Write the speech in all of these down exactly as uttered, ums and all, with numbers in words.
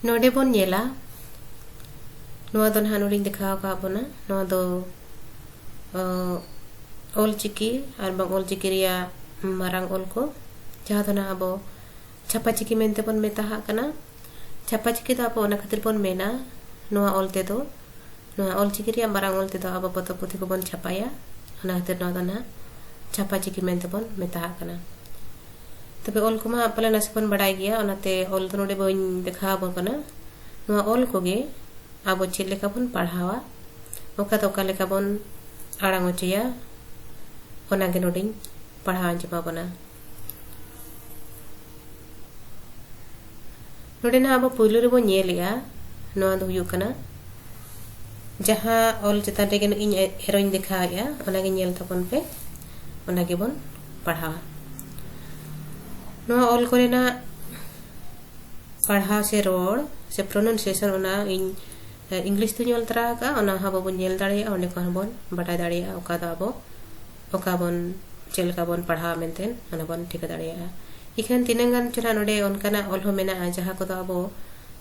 ᱱᱚᱰᱮ ᱵᱚᱱ ᱧᱮᱞᱟ, ᱱᱚᱣᱟ ᱫᱚ ᱱᱟᱦᱟᱜ ᱱᱚᱰᱮᱧ ᱫᱮᱠᱷᱟᱣ ᱟᱠᱟᱫ ᱵᱚᱱᱟ᱾ ᱱᱚᱣᱟ ᱫᱚ, ᱚ, ᱚᱞ ᱪᱤᱠᱤ ᱟᱨ ᱵᱟᱝ ᱚᱞ ᱪᱤᱠᱤ ᱨᱮᱭᱟᱜ ᱢᱟᱨᱟᱝ ᱚᱞ ᱠᱚ, ᱡᱟᱦᱟᱸ ᱫᱚ ᱱᱟᱦᱟᱜ ᱟᱵᱚ ᱪᱷᱟᱯᱟ ᱪᱤᱠᱤ ᱢᱮᱱᱛᱮ ᱵᱚᱱ ᱢᱮᱛᱟᱦᱟᱜ ᱠᱟᱱᱟ᱾ ᱪᱷᱟᱯᱟ ᱪᱤᱠᱤ ᱫᱚ ᱟᱵᱚ ᱚᱱᱟ ᱠᱷᱟᱹᱛᱤᱨ ᱵᱚᱱ ᱢᱮᱱᱟ, ᱱᱚᱣᱟ ᱚᱞ ᱛᱮᱫᱚ, ᱱᱚᱣᱟ ᱚᱞ ᱪᱤᱠᱤ ᱨᱮᱭᱟᱜ ᱢᱟᱨᱟᱝ ᱚᱞ ᱛᱮᱫᱚ ᱟᱵᱚ ᱯᱚᱛᱚᱵ ᱯᱩᱛᱷᱤ ᱠᱚᱵᱚᱱ ᱪᱷᱟᱯᱟᱭᱟ᱾ ᱚᱱᱟ ᱠᱷᱟᱹᱛᱤᱨ ᱱᱚᱣᱟ ᱫᱚ ᱱᱟᱦᱟᱜ ᱪᱷᱟᱯᱟ ᱪᱤᱠᱤ ᱢᱮᱱᱛᱮ ᱵᱚᱱ ᱢᱮᱛᱟᱦᱟᱜ ᱠᱟᱱᱟ᱾ ᱛᱚᱵᱮ ᱚᱞ ᱠᱚᱢᱟ ᱯᱟᱞᱮ ᱱᱟᱥᱮ ᱵᱚᱱ ᱵᱟᱲᱟᱭ ᱜᱮᱭᱟ, ᱚᱱᱟᱛᱮ ᱚᱞ ᱫᱚ ᱱᱚᱰᱮ ᱵᱟᱹᱧ ᱫᱮᱠᱷᱟᱣ ᱟᱵᱚᱱ ᱠᱟᱱᱟ᱾ ᱱᱚᱣᱟ ᱚᱞ ᱠᱚᱜᱮ ᱟᱵᱚ ᱪᱮᱫ ᱞᱮᱠᱟ ᱵᱚᱱ ᱯᱟᱲᱦᱟᱣᱟ, ᱚᱠᱟ ᱫᱚ ᱚᱠᱟ ᱞᱮᱠᱟ ᱵᱚᱱ ᱟᱲᱟᱝ ᱚᱪᱚᱭᱟ, ᱚᱱᱟᱜᱮ ᱱᱚᱰᱮᱧ ᱯᱟᱲᱦᱟᱣ ᱟᱸᱡᱚᱢ ᱟᱵᱚᱱᱟ᱾ ᱱᱚᱰᱮ ᱱᱟᱦᱟᱜ ᱟᱵᱚ ᱯᱳᱭᱞᱳ ᱨᱮᱵᱚᱱ ᱧᱮᱞᱮᱜᱼᱟ, ᱱᱚᱣᱟ ᱫᱚ ᱦᱩᱭᱩᱜ ᱠᱟᱱᱟ, ᱡᱟᱦᱟᱸ ᱚᱞ ᱪᱮᱛᱟᱱ ᱨᱮᱜᱮ ᱤᱧ ᱮᱨᱚᱧ ᱫᱮᱠᱷᱟᱣᱮᱫᱼᱟ, ᱚᱱᱟᱜᱮ ᱧᱮᱞ ᱛᱟᱵᱚᱱ ᱯᱮ, ᱚᱱᱟ ᱜᱮᱵᱚᱱ ᱯᱟᱲᱦᱟᱣᱟ᱾ ᱱᱚᱣᱟ ᱚᱞ ᱠᱚᱨᱮᱱᱟᱜ ᱯᱟᱲᱦᱟᱣ ᱥᱮ ᱨᱚᱲ ᱥᱮ pronunciation, ᱚᱱᱟ ᱤᱧ, ᱮ, English ᱛᱮᱧ ᱚᱞ ᱛᱚᱨᱟ ᱟᱠᱟᱫᱼᱟ, ᱚᱱᱟ ᱦᱚᱸ ᱟᱵᱚ ᱵᱚᱱ ᱧᱮᱞ ᱫᱟᱲᱮᱭᱟᱜᱼᱟ, ᱚᱸᱰᱮ ᱠᱷᱚᱱ ᱦᱚᱸᱵᱚᱱ ᱵᱟᱰᱟᱭ ᱫᱟᱲᱮᱭᱟᱜᱼᱟ ᱚᱠᱟ ᱫᱚ ᱟᱵᱚ ᱚᱠᱟ ᱵᱚᱱ, ᱪᱮᱫ ᱞᱮᱠᱟ ᱵᱚᱱ ᱯᱟᱲᱦᱟᱣᱟ ᱢᱮᱱᱛᱮ, ᱚᱱᱟ ᱵᱚᱱ ᱴᱷᱤᱠᱟᱹ ᱫᱟᱲᱮᱭᱟᱜᱼᱟ᱾ ᱤᱠᱷᱟᱹᱱ ᱛᱤᱱᱟᱹᱝ ᱜᱟᱱ ᱪᱚ ᱱᱟᱜ ᱱᱚᱰᱮ ᱚᱱᱠᱟᱱᱟᱜ ᱚᱞ ᱦᱚᱸ ᱢᱮᱱᱟᱜᱼᱟ, ᱡᱟᱦᱟᱸ ᱠᱚᱫᱚ ᱟᱵᱚ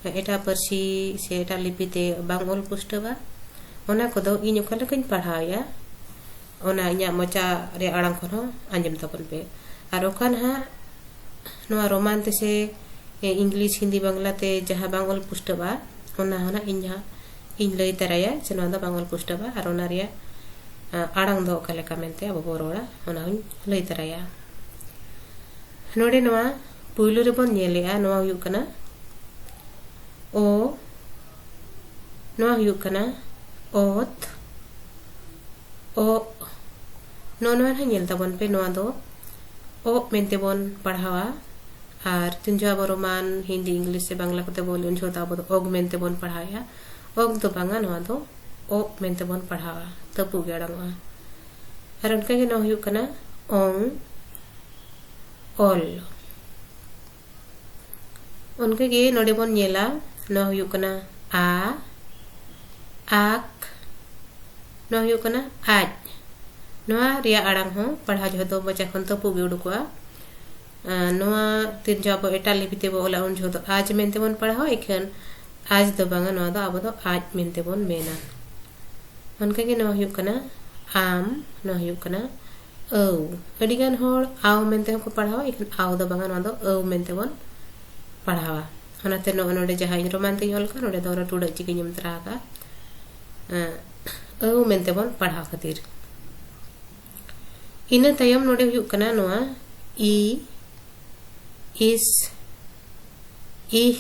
ᱮᱴᱟᱜ ᱯᱟᱹᱨᱥᱤ ᱥᱮ ᱮᱴᱟᱜ ᱞᱤᱯᱤ ᱛᱮ ᱵᱟᱝ ᱚᱞ ᱯᱩᱥᱴᱟᱹᱣᱟ, ᱚᱱᱟ ᱠᱚᱫᱚ ᱤᱧ ᱚᱠᱟ ᱞᱮᱠᱟᱧ ᱯᱟᱲᱦᱟᱣᱮᱫᱼᱟ, ᱚᱱᱟ ᱤᱧᱟᱹᱜ ᱢᱚᱪᱟ ᱨᱮ ᱟᱲᱟᱝ ᱠᱷᱚᱱ ᱦᱚᱸ ᱟᱸᱡᱚᱢ ᱛᱟᱵᱚᱱ ᱯᱮ᱾ ᱟᱨ ᱚᱠᱟ ᱱᱟᱦᱟᱜ ᱱᱚᱣᱟ ᱨᱳᱢᱟᱱ ᱛᱮ ᱥᱮ, ᱮ, English, ᱦᱤᱱᱫᱤ, ᱵᱟᱝᱞᱟ ᱛᱮ ᱡᱟᱦᱟᱸ ᱵᱟᱝ ᱚᱞ ᱯᱩᱥᱴᱟᱹᱜᱼᱟ, ᱚᱱᱟ ᱦᱚᱸ ᱱᱟᱜ ᱤᱧ ᱦᱟᱸᱜ ᱤᱧ ᱞᱟᱹᱭ ᱛᱟᱨᱟᱭᱟ ᱡᱮ ᱱᱚᱣᱟ ᱫᱚ ᱵᱟᱝ ᱚᱞ ᱯᱩᱥᱴᱟᱹᱜᱼᱟ ᱟᱨ ᱚᱱᱟ ᱨᱮᱭᱟᱜ, ᱟ, ᱟᱲᱟᱝ ᱫᱚ ᱚᱠᱟ ᱞᱮᱠᱟ ᱢᱮᱱᱛᱮ ᱟᱵᱚ ᱵᱚ ᱨᱚᱲᱟ, ᱚᱱᱟ ᱦᱚᱸᱧ ᱞᱟᱹᱭ ᱛᱟᱨᱟᱭᱟ᱾ ᱱᱚᱰᱮ ᱱᱚᱣᱟ ᱯᱩᱭᱞᱩ ᱨᱮᱵᱚᱱ ᱧᱮᱞᱮᱜᱼᱟ, ᱱᱚᱣᱟ ᱦᱩᱭᱩᱜ ᱠᱟᱱᱟ ᱚ, ᱱᱚᱣᱟ ᱦᱩᱭᱩᱜ ᱠᱟᱱᱟ ᱚᱛ, ᱚᱜ᱾ ᱱᱚᱜᱼᱚ ᱱᱚᱣᱟ ᱦᱚᱸ ᱧᱮᱞ ᱛᱟᱵᱚᱱ ᱯᱮ, ᱱᱚᱣᱟ ᱫᱚ ᱚᱜ ᱢᱮᱱᱛᱮ ᱵᱚᱱ ᱯᱟᱲᱦᱟᱣᱟ᱾ ᱟᱨ ᱛᱤᱱ ᱡᱚᱦᱚᱜ ᱟᱵᱚ ᱨᱳᱢᱟᱱ, ᱦᱤᱱᱫᱤ, ᱤᱝᱞᱤᱥ ᱥᱮ ᱵᱟᱝᱞᱟ ᱠᱚᱛᱮ ᱵᱚᱱ ᱚᱞ, ᱩᱱ ᱡᱚᱦᱚᱜ ᱫᱚ ᱟᱵᱚ ᱫᱚ ᱚᱜᱽ ᱢᱮᱱᱛᱮ ᱵᱚᱱ ᱯᱟᱲᱦᱟᱣᱮᱫᱼᱟ᱾ ᱚᱜᱽ ᱫᱚ ᱵᱟᱝᱟ, ᱱᱚᱣᱟ ᱫᱚ ᱚᱜ ᱢᱮᱱᱛᱮ ᱵᱚᱱ ᱯᱟᱲᱦᱟᱣᱟ, ᱛᱟᱹᱯᱩᱜ ᱜᱮ ᱟᱲᱟᱝᱚᱜᱼᱟ᱾ ᱟᱨ ᱚᱱᱠᱟᱜᱮ ᱱᱚᱣᱟ ᱦᱩᱭᱩᱜ ᱠᱟᱱᱟ ᱚᱝ, ᱚᱞ᱾ ᱚᱱᱠᱟᱜᱮ ᱱᱚᱰᱮ ᱵᱚᱱ ᱧᱮᱞᱟ, ᱱᱚᱣᱟ ᱦᱩᱭᱩᱜ ᱠᱟᱱᱟ ᱟ, ᱟᱠ, ᱱᱚᱣᱟ ᱦᱩᱭᱩᱜ ᱠᱟᱱᱟ ᱟᱡ᱾ ᱱᱚᱣᱟ ᱨᱮᱭᱟᱜ ᱟᱲᱟᱝ ᱦᱚᱸ ᱯᱟᱲᱦᱟᱣ ᱡᱚᱦᱚᱜ ᱫᱚ ᱢᱚᱪᱟ ᱠᱷᱚᱱ ᱛᱟᱹᱯᱩᱜ ᱜᱮ ᱩᱰᱩᱠᱚᱜᱼᱟ᱾ ᱟᱨ ᱱᱚᱣᱟ ᱛᱤᱱ ᱡᱚᱦᱚᱜ ᱟᱵᱚ ᱮᱴᱟᱜ ᱞᱤᱯᱤ ᱛᱮᱵᱚ ᱚᱞᱟ, ᱩᱱ ᱡᱚᱦᱚᱜ ᱫᱚ ᱟᱡᱽ ᱢᱮᱱᱛᱮ ᱵᱚᱱ ᱯᱟᱲᱦᱟᱣᱟ, ᱤᱠᱷᱟᱹᱱ ᱟᱡᱽ ᱫᱚ ᱵᱟᱝᱟ, ᱱᱚᱣᱟ ᱫᱚ ᱟᱵᱚ ᱫᱚ ᱟᱡᱽ ᱢᱮᱱᱛᱮ ᱵᱚᱱ ᱢᱮᱱᱟ᱾ ᱚᱱᱠᱟᱜᱮ ᱱᱚᱣᱟ ᱦᱩᱭᱩᱜ ᱠᱟᱱᱟ ᱟᱢ, ᱱᱚᱣᱟ ᱦᱩᱭᱩᱜ ᱠᱟᱱᱟ ᱟᱹᱣ᱾ ᱟᱹᱰᱤᱜᱟᱱ ᱦᱚᱲ ᱟᱣ ᱢᱮᱱᱛᱮ ᱦᱚᱸᱠᱚ ᱯᱟᱲᱦᱟᱣᱟ, ᱤᱠᱷᱟᱹᱱ ᱟᱣ ᱫᱚ ᱵᱟᱝᱟ, ᱱᱚᱣᱟ ᱫᱚ ᱟᱹᱣ ᱢᱮᱱᱛᱮ ᱵᱚᱱ ᱯᱟᱲᱦᱟᱣᱟ᱾ ᱚᱱᱟᱛᱮ ᱱᱚᱜᱼᱚ ᱱᱚᱰᱮ ᱡᱟᱦᱟᱸ ᱤᱧ ᱨᱳᱢᱟᱱ ᱛᱮᱧ ᱚᱞ ᱠᱟᱜᱼᱟ, ᱱᱚᱰᱮ ᱫᱚ ᱚᱱᱟ ᱴᱩᱰᱟᱹᱜ ᱪᱤᱠᱤᱧ ᱮᱢ ᱛᱚᱨᱟ ᱟᱠᱟᱜᱼᱟ, ᱮᱸ, ᱟᱹᱣ ᱢᱮᱱᱛᱮ ᱵᱚᱱ ᱯᱟᱲᱦᱟᱣ ᱠᱷᱟᱹᱛᱤᱨ᱾ ᱤᱱᱟᱹ ᱛᱟᱭᱚᱢ ᱱᱚᱰᱮ ᱦᱩᱭᱩᱜ ᱠᱟᱱᱟ ᱱᱚᱣᱟ ᱤ, ᱤᱥ, ᱤᱦ,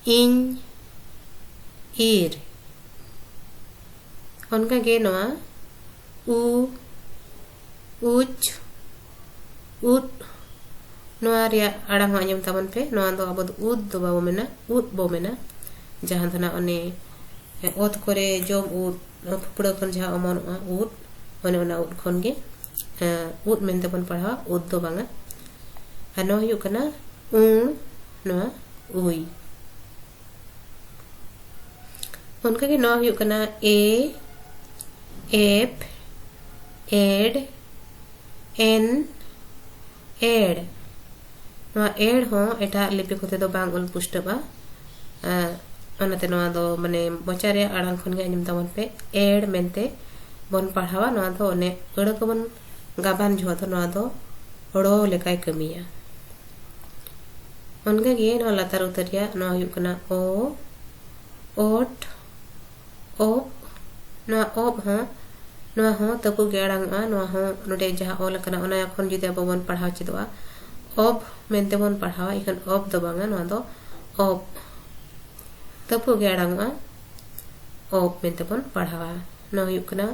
ᱤᱧ, ᱤᱨ᱾ ᱚᱱᱠᱟᱜᱮ ᱱᱚᱣᱟ ᱩ, ᱩᱪ, ᱩᱫ᱾ ᱱᱚᱣᱟ ᱨᱮᱭᱟᱜ ᱟᱲᱟᱝ ᱦᱚᱸ ᱟᱸᱡᱚᱢ ᱛᱟᱵᱚᱱ ᱯᱮ᱾ ᱱᱚᱣᱟ ᱫᱚ ᱟᱵᱚ ᱫᱚ ᱩᱫ ᱫᱚ ᱵᱟᱵᱚ ᱢᱮᱱᱟ, ᱩᱫ ᱵᱚ ᱢᱮᱱᱟ᱾ ᱡᱟᱦᱟᱸ ᱫᱚ ᱱᱟᱜ ᱚᱱᱮ ᱚᱛ ᱠᱚᱨᱮ ᱡᱚᱢ ᱩᱫ, ᱯᱷᱩᱯᱲᱟᱹ ᱠᱷᱚᱱ ᱡᱟᱦᱟᱸ ᱚᱢᱚᱱᱚᱜᱼᱟ ᱩᱫ, ᱚᱱᱮ ᱚᱱᱟ ᱩᱫ ᱠᱷᱚᱱ ᱜᱮ, ᱮᱸ, ᱩᱫ ᱢᱮᱱᱛᱮ ᱵᱚᱱ ᱯᱟᱲᱦᱟᱣᱟ, ᱩᱫ ᱫᱚ ᱵᱟᱝᱟ᱾ ᱟᱨ ᱱᱚᱣᱟ ᱦᱩᱭᱩᱜ ᱠᱟᱱᱟ ᱩᱸ, ᱱᱚᱣᱟ ᱩᱭ᱾ ᱚᱱᱠᱟᱜᱮ ᱱᱚᱣᱟ ᱦᱩᱭᱩᱜ ᱠᱟᱱᱟ ᱮ, ᱮᱯ, ᱮᱰ, ᱮᱱ, ᱮᱲ᱾ ᱱᱚᱣᱟ ᱮᱲ ᱦᱚᱸ ᱮᱴᱟᱜ ᱞᱤᱯᱤ ᱠᱚᱛᱮ ᱫᱚ ᱵᱟᱝ ᱚᱞ ᱯᱩᱥᱴᱟᱹᱜᱼᱟ᱾ ᱮᱸ, ᱚᱱᱟᱛᱮ ᱱᱚᱣᱟ ᱫᱚ ᱢᱟᱱᱮ ᱢᱚᱪᱟ ᱨᱮᱭᱟᱜ ᱟᱲᱟᱝ ᱠᱷᱚᱱ ᱜᱮ ᱟᱸᱡᱚᱢ ᱛᱟᱵᱚᱱ ᱯᱮ, ᱮᱲ ᱢᱮᱱᱛᱮ ᱵᱚᱱ ᱯᱟᱲᱦᱟᱣᱟ᱾ ᱱᱚᱣᱟ ᱫᱚ ᱚᱱᱮ ᱟᱹᱲᱟᱹ ᱠᱚᱵᱚᱱ ᱜᱟᱵᱟᱱ ᱡᱚᱦᱚᱜ ᱫᱚ ᱱᱚᱣᱟ ᱫᱚ ᱲᱚ ᱞᱮᱠᱟᱭ ᱠᱟᱹᱢᱤᱭᱟ᱾ ᱚᱱᱠᱟᱜᱮ ᱱᱚᱣᱟ ᱞᱟᱛᱟᱨ ᱩᱛᱟᱹᱨ ᱨᱮᱭᱟᱜ ᱱᱚᱣᱟ ᱦᱩᱭᱩᱜ ᱠᱟᱱᱟ ᱚ, ᱚᱴ, ᱚᱵ᱾ ᱱᱚᱣᱟ ᱚᱵ ᱦᱚᱸ, ᱱᱚᱣᱟ ᱦᱚᱸ ᱛᱟᱹᱯᱩᱜ ᱜᱮ ᱟᱲᱟᱝᱚᱜᱼᱟ᱾ ᱱᱚᱣᱟ ᱦᱚᱸ ᱱᱚᱰᱮ ᱡᱟᱦᱟᱸ ᱚᱞ ᱟᱠᱟᱱᱟ ᱚᱱᱟ ᱠᱷᱚᱱ ᱡᱩᱫᱤ ᱟᱵᱚ ᱵᱚᱱ ᱯᱟᱲᱦᱟᱣ ᱪᱮᱫᱚᱜᱼᱟ, ᱚᱵ ᱢᱮᱱᱛᱮ ᱵᱚᱱ ᱯᱟᱲᱦᱟᱣᱟ, ᱤᱠᱷᱟᱹᱱ ᱚᱵ ᱫᱚ ᱵᱟᱝᱟ, ᱱᱚᱣᱟ ᱫᱚ ᱚᱵ᱾ ᱛᱟᱹᱯᱩᱜ ᱜᱮ ᱟᱲᱟᱝᱚᱜᱼᱟ, ᱚᱵ ᱢᱮᱱᱛᱮ ᱵᱚᱱ ᱯᱟᱲᱦᱟᱣᱟ᱾ ᱱᱚᱣᱟ ᱦᱩᱭᱩᱜ ᱠᱟᱱᱟ